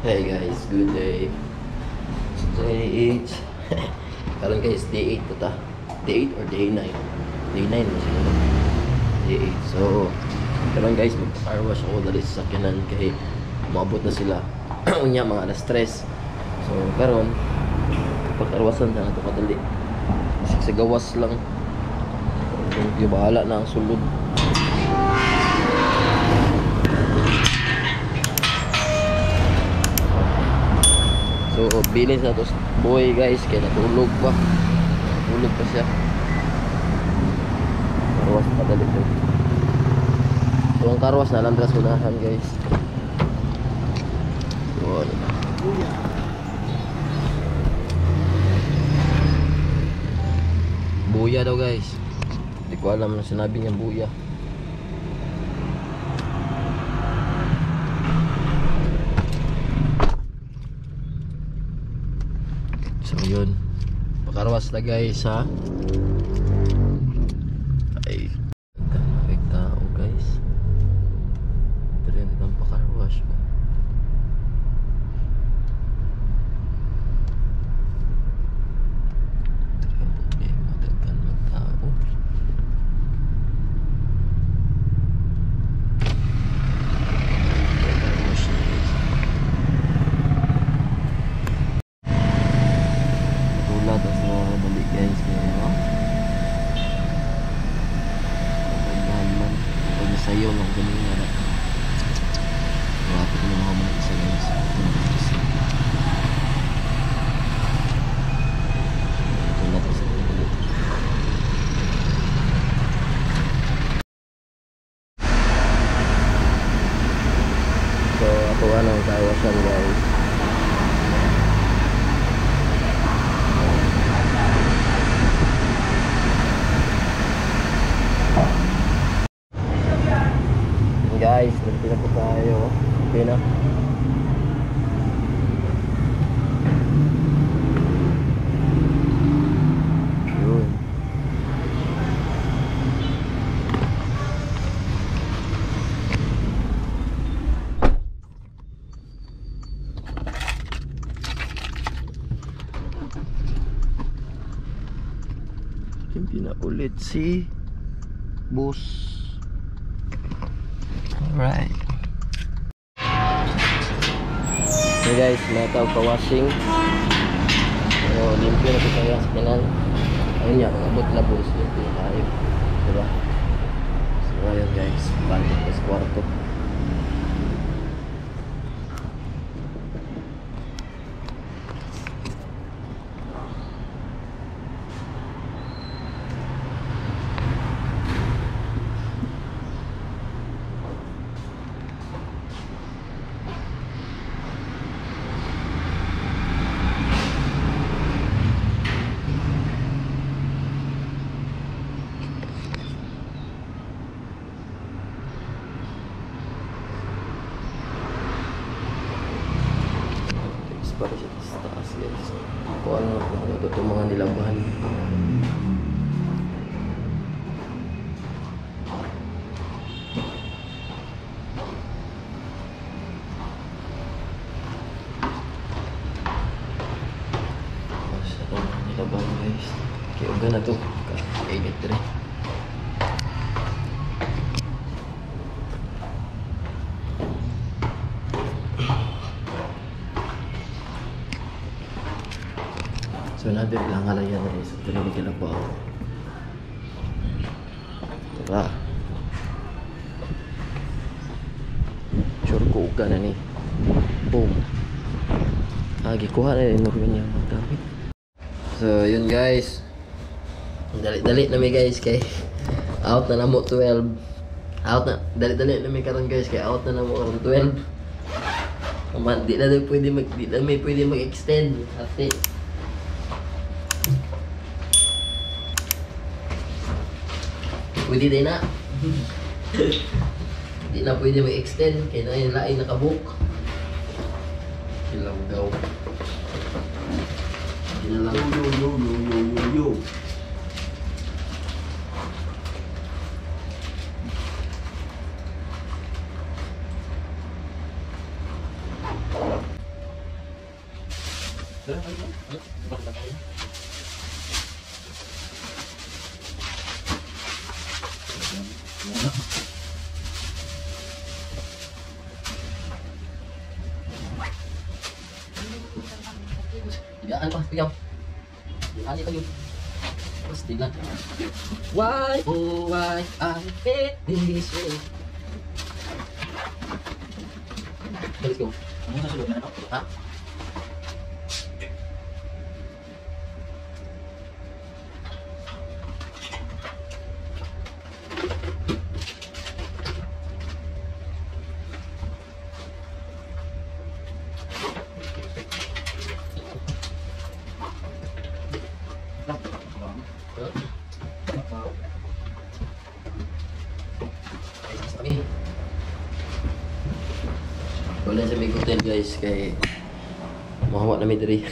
Hey guys, good day. Today it's karon guys, day 8 to ta. Day 8 or day 9? Day 9 mo siguro. Day 8. So, karon guys, magpa-car wash ako dali sa sakyanan kay maabot na sila. Unya mga alas 3. So, karon pagkarwasan na ato kadali. Sa gawas lang. Thank you, bahala na ang sulod. So, bilin sa to boy guys, kaya natulog pa. Natulog pa siya. Karwas pa dali to. So, ang karwas na lang dras unahan guys. So, ano na. Buya daw guys. Hindi ko alam na sinabi niya buya. So yun, pakarwas na guys ha. Ay, may tao guys. Ito rin itong pakarwas. Ito rin, madaghan magtao. Pakarwas na guys. Tulad sa dali guys kaya pagdahan man pag sayo lang ganun nga na malapit na mga mga isa guys. Tulad sa dali. So ako anong kawasan guys. Guys, nandito na po tayo. Okay na. Yun. Hindi na ulit si boss. Alright. So guys, natawag pa washing. So, limpyo na po tayo sa kanan. Ayun nga, abot na boss. Limpyo na tayo. Diba? So, ayun guys. Balik pa sa kwarto. Para sa taas guys. Kung ano ito itong mga nilabahan. Sa itong mga nilabahan guys. Kaya uga na ito. Kainit rin. So natin lang halayan na isa. Ito rin kilabaw. Tara. Sure ko uga na ni. Boom. Ah, gikuha na rin niya mga gamit. So yun guys. Dali-dali na mi guys kay out na namo 12. Out na. Dali-dali na mi karon guys kay out na namo karon 12. Man, di na pwede mag di na mi pwede mag-extend. Ate. Pwede din na. Hindi na pwede mag-extend. Kaya na yung lain nakabook. Kilawgaw. Hindi na lang. Yo, yo, yo, yo, yo, yo. Ano pa? Ikaw. Ano pa yun? Basta lang. Why, oh why, I hate this way. Let's go. Ano sa sulod? Ha? Wala sa may hotel guys kay mahawa na may diri.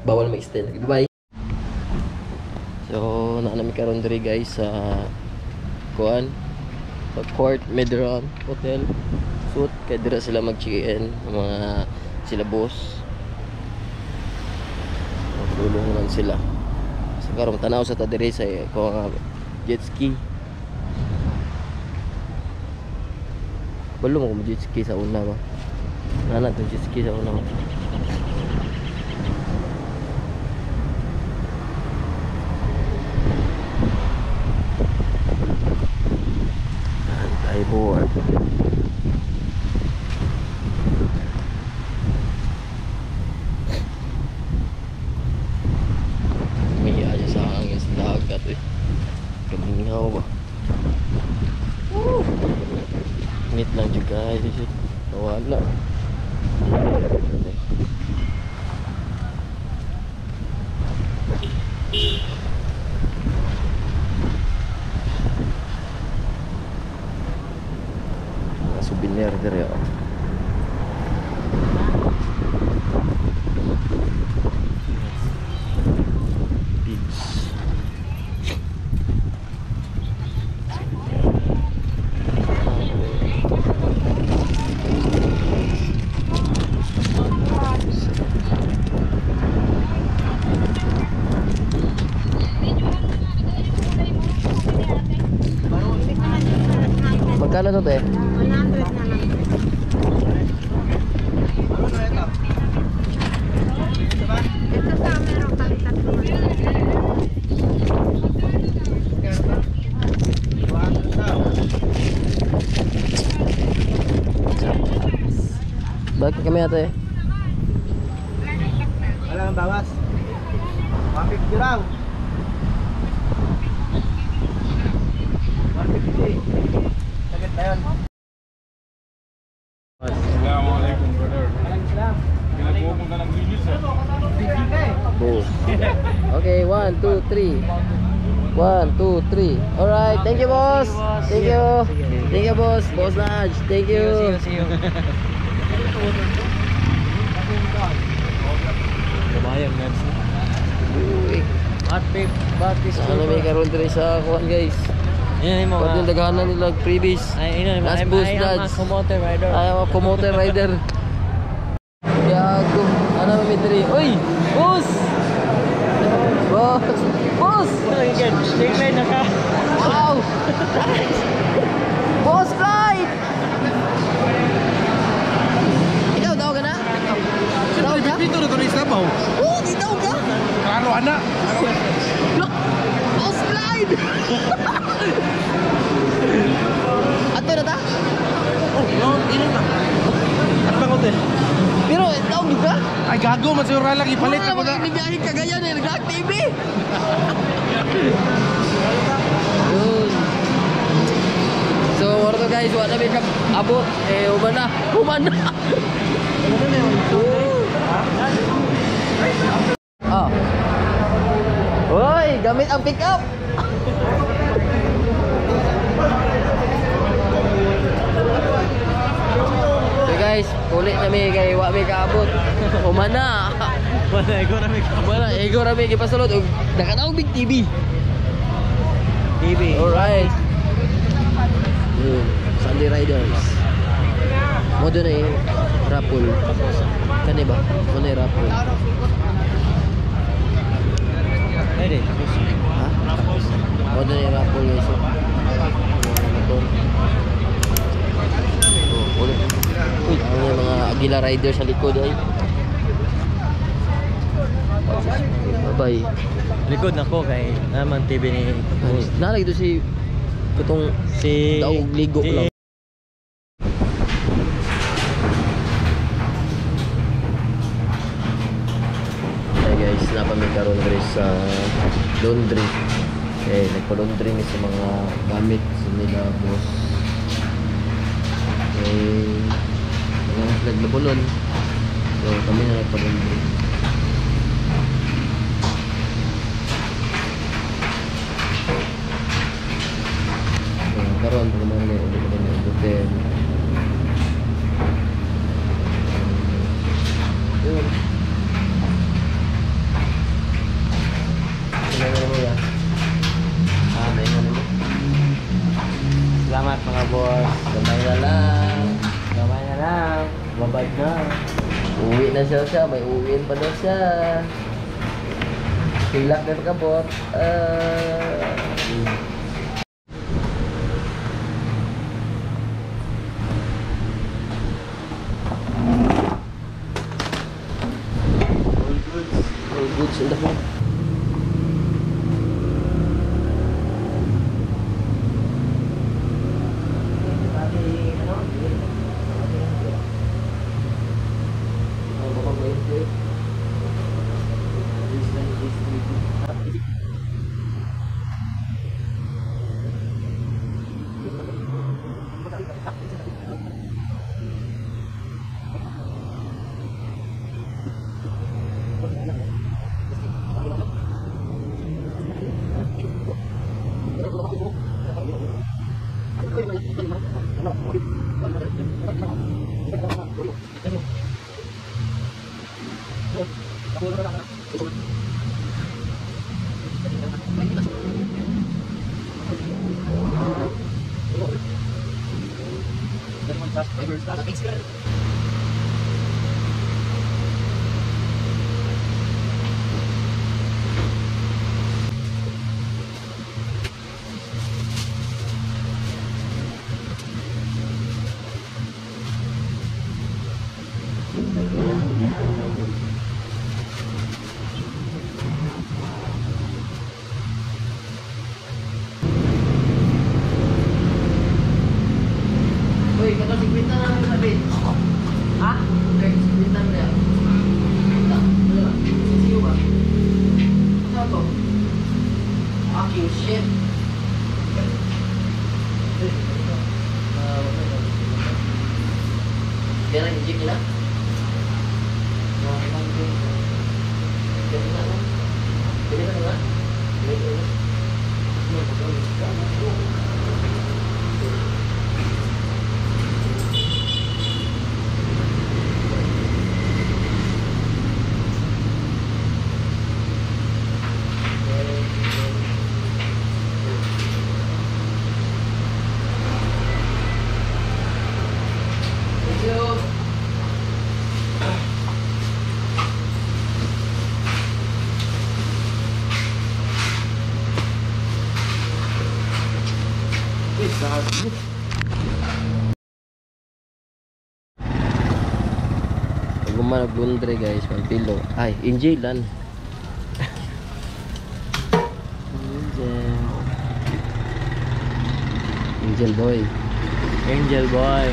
Bawal ma-extend. Goodbye. So naa nami karon diri guys sa kuan sa Court Medran Hotel. Suit kay dira sila mag-check-in mga sila boss. Tulong naman sila. So karon tanaw sa ta diri sa kuan jet ski. Balo mo kung jet ski sa una ba? Nana itong jet ski sa una ba? Anti-board. Umiya siya sa hangin sa dagat eh. Kamingaw ba? Woo! Init lang juga guys. Wala. Mga souvenir diri oh. Beach. Magkano to, te? 100 na lang. Ito sa meron kami tatlo. Bakit kami ate? Wala kang bawas. 150 lang. 150. Sagad na yun. Assalamualaikum brother. Pinag-uupong ka ng linis eh. Boom. Okay, 1, 2, 3. 1, 2, 3. Alright, thank you boss. Thank you. Thank you boss. Boss Naj. Thank you. See you. Kabayang Neds. Uy. What Sana may karoon diri sa kuan guys. Yan yung Pag yung daghanan nila freebies. Ay, ino, Last boost I am a Naj. commuter rider. I am a commuter rider. Gago. Ano may diri? Uy! Boss! Boss! Boss! Tingnan na ka. Wow! Nice! Boss flight! Ikaw, daw ka na? Daw ka? Dito na ito sa Davao. Oo, di daw ka! Klaro ana. Look! Boss flight! Ato na ta? Oh, no, ino na. At bang hotel? Pero, daw ka? Ay gago man siguro lang ipalit Wala ako na. naman biyahe Cagayan eh, nag TV! Yun. So, to guys, wala may abot. Eh, human na. Human na. Ah. Hoy, gamit ang pick up. So guys, ulit na mi kay wa mi kaabot. Human na. Wala, ikaw na may Wala, ego ra mi gipasulod og nakanaog big TV. TV. Alright. Yun, Sunday Riders. Mo doon eh. Raffle. Kani ba? Ano yung raffle? Pwede. Ha? O, doon yung raffle guys. Mga motor. Oh, ulit. Uy, ano yung mga Agila Rider sa likod ay. Bye-bye. Likod na ko kay naman TV ni Nalagay doon si kutong si daog ligo si lang. Hey guys, napami karon guys sa laundry. Eh, nagpa-laundry mi sa mga gamit sa nila boss. Eh, mga naglabunon. So, kami na nagpa-laundry. So, karon pag ni uli kami ng hotel. Yun. Ano nga mo ya? Ah, may nga mo. Salamat mga boss. Gamay na lang. Gamay na lang. Babad na. Uwi na siya siya. May uwiin pa daw siya. Hilak na pagkabot. All goods. All goods in the home. Uy, kato 50 na namin sabi. Ha? 50 na yan. 50. Ano ba? Siyo ba? Ano to? Fucking shit. Kaya nag-jeep nila? Kaya na, no? Pwede na nga? Pwede na. Thank you. Pag naglundre guys, magpilo. Ay, Angel lan. Angel. Angel boy. Angel boy.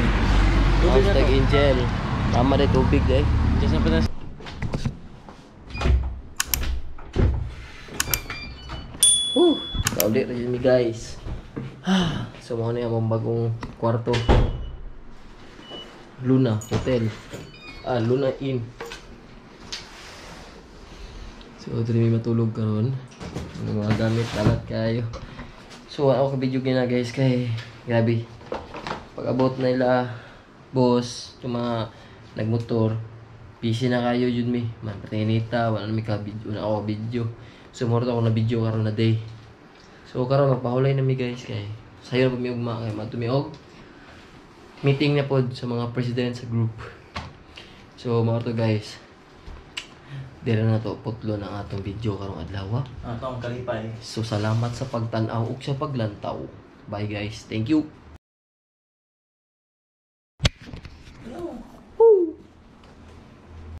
Hashtag Angel. Tama rin tubig eh. Diyan sa Pinas. Kauli rin mi guys. So mo na yung bagong kwarto. Luna Hotel. Ah, Luna Inn. So, diri mi matulog karon. Ang mga gamit alat kayo. So, ako ka video gina guys kay grabe. Pag-abot na ila boss, yung mga nagmotor, busy na kayo yun mi. Man, patinita, wala na mi ka video, na ako video. So, moro ako na video karon na day. So, karon magpahulay na mi guys kay sayo na mi ugma kay matumiog. Meeting na pod sa mga president sa group. So mao to, guys. Dira na to putlo ng atong video karong adlaw. Ato ang kalipay. So salamat sa pagtan-aw ug sa paglantaw. Bye, guys. Thank you. Hello.